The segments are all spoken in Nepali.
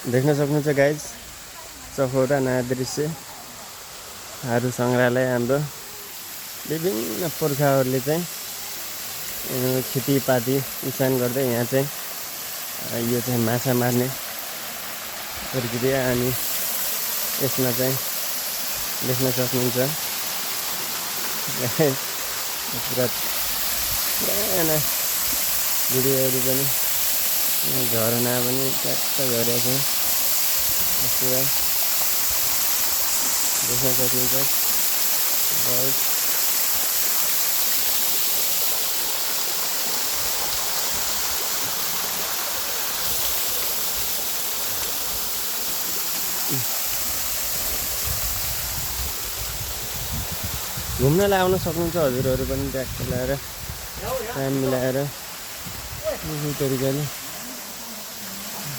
देख्न सक्नुहुन्छ गाइज, चखौरा नयाँ दृश्य थारू सङ्ग्रहालय। हाम्रो विभिन्न पुर्खाहरूले चाहिँ खेतीपाती किसान गर्दै यहाँ चाहिँ यो चाहिँ माछा मार्ने प्रक्रिया। अनि यसमा चाहिँ देख्न सक्नुहुन्छ पुरा पुराना भिडियोहरू पनि, झरना पनि ट्याक्क झरेको छ पुरा देख्न सक्नुहुन्छ गाइस। घुम्नलाई आउन सक्नुहुन्छ हजुरहरू पनि, ट्याक्क लगाएर टाइम मिलाएर यही तरिकाले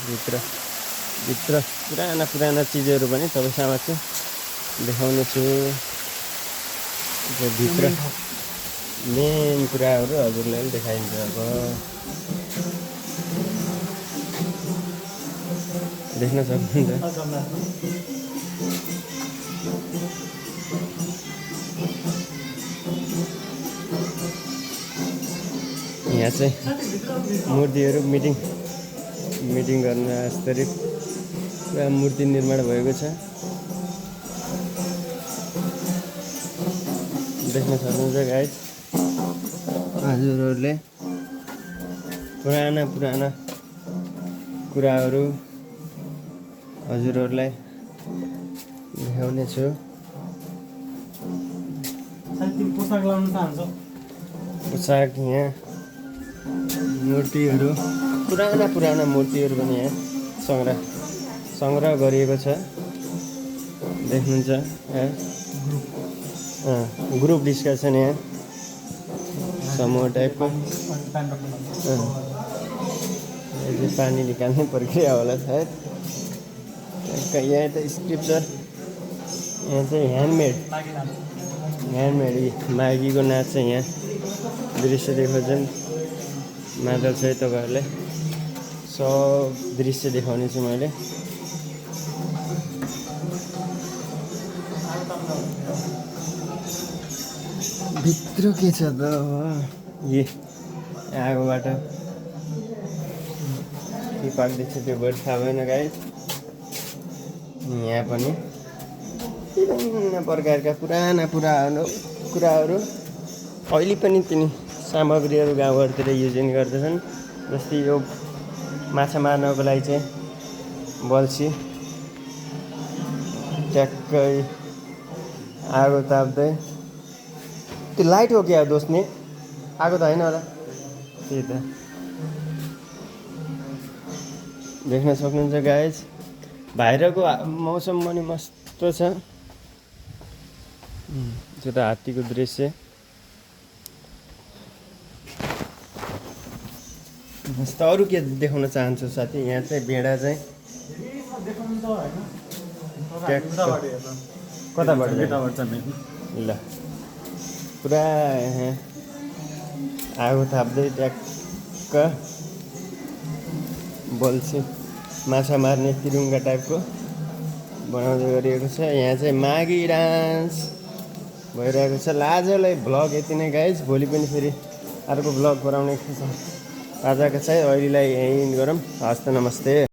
भित्र पुराना चिजहरू पनि तपाईँ समक्ष देखाउने छु। भित्र मेन कुराहरू हजुरलाई पनि देखाइन्छ। अब देख्न सक्नुहुन्छ यहाँ चाहिँ मूर्तिहरू मिटिङ गर्न यस्तरी पुरा मूर्ति निर्माण भएको छ। देख्न सक्नुहुन्छ गाइज, हजुरहरूले पुराना कुराहरू हजुरहरूलाई देखाउने छु। पोसाक यहाँ मूर्तिहरू, पुराना मूर्तिहरू पनि यहाँ सङ्ग्रह गरिएको छ। देख्नुहुन्छ ग्रुप डिस्कसन यहाँ समूह टाइपको। पानी निकाल्ने प्रक्रिया होला सायद। यहाँ त स्क्रिप्चर, यहाँ चाहिँ ह्यान्डमेड माघीको नाच चाहिँ यहाँ दृश्य देखाउँछन्। मादल चाहिँ तपाईँहरूलाई सब दृश्य देखाउने छु मैले। भित्र के छ त यी आगोबाट के पाक्दैछ त्यो बढी थाहा भएन गाइस। यहाँ पनि विभिन्न प्रकारका पुराना कुराहरू अहिले पनि तिनी सामग्रीहरू गाउँघरतिर युज गर्दछन्। जस्तै यो माछा मार्नको लागि चाहिँ बल्छी ट्याक्कै आगो ताप्दै, त्यो लाइट हो क्या दोस्त नि, आगो त होइन होला। त्यही त देख्न सक्नुहुन्छ गाइज, बाहिरको मौसम पनि मस्तो छ। त्यो त हात्तीको दृश्य। जस्तो अरू के देखाउन चाहन्छु साथी, यहाँ चाहिँ भेडा चाहिँ कताबाट ल पुरा आगो थाप्दै ट्याक्क बल्छी माछा मार्ने तिरुङ्गा टाइपको बनाउँदै गरिएको छ। यहाँ चाहिँ माघी डान्स भइरहेको छ। आजलाई भ्लग यति नै गाइज, भोलि पनि फेरि अर्को भ्लग गराउने छ। आजको चाहिँ अहिलेलाई यहीँ गरौँ। हस्त नमस्ते।